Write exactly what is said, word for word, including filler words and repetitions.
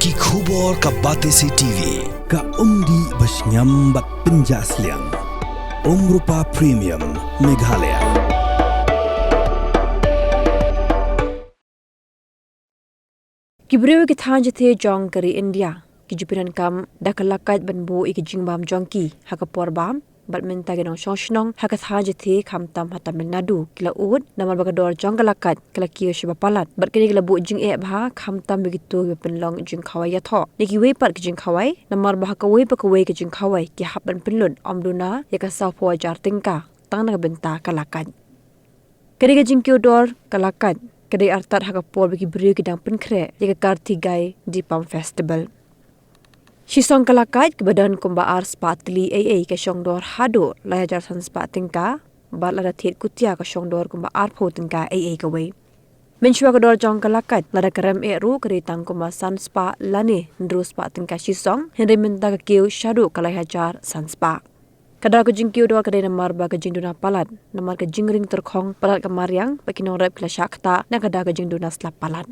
Ki khubor ka Batesi T V, ka umdih bashngiam bad pynjah sliang. Umrupa Premium, Meghalaya. Ki briew ki thaiñ jathe jong ka ri India ki ju pyndonkam da ka lakait ban buh ïa ki jingbam jong ki ha ka por bam, bad mynta ki nongshong shnong ha ka thaiñ jathe khamtam ha Tamil Nadu ki la ud namar ba ka dor jong ka lakait ka la kiew shibun palat, bad kine ki la buh jingeh bha khamtam ïa kito kiba pynlong jingkhawai ïathoh ne kiwei pat ki jingkhawai, namar ba ha kawei pa kawei ka jingkhawai ki hap ban pynlut ym duna ïa ka sawphew hajar tyngka tang na ka bynta ka lakait. Ka dei ka jingkiew dor ka lakait ka dei artat ha ka por ba ki briew ki dang pynkhreh ïa ka Karthi Gai Dipam Festival. Shisong ka lakait kaba don kumba ar spah tylli eiei ka shong dor haduh lai hajar san spah tyngka, bad lada thied kutia ka shong dor kumba arphew tyngka eiei kawei. Mynshuwa ka dor jong ka lakait lada ka rem eh ruh ka dei tang kumba san spah lane hynriew spah tyngka shisong, hynrei mynta ka kiew shaduh ka lai hajar san spah. Ka daw ka jingkiew dor ka dei namar ba ka jingduna palat namar ka jingring tyrkhong palat ka mariang bad ki nongrep ki la shah ktah na ka daw ka jingduna slap palat.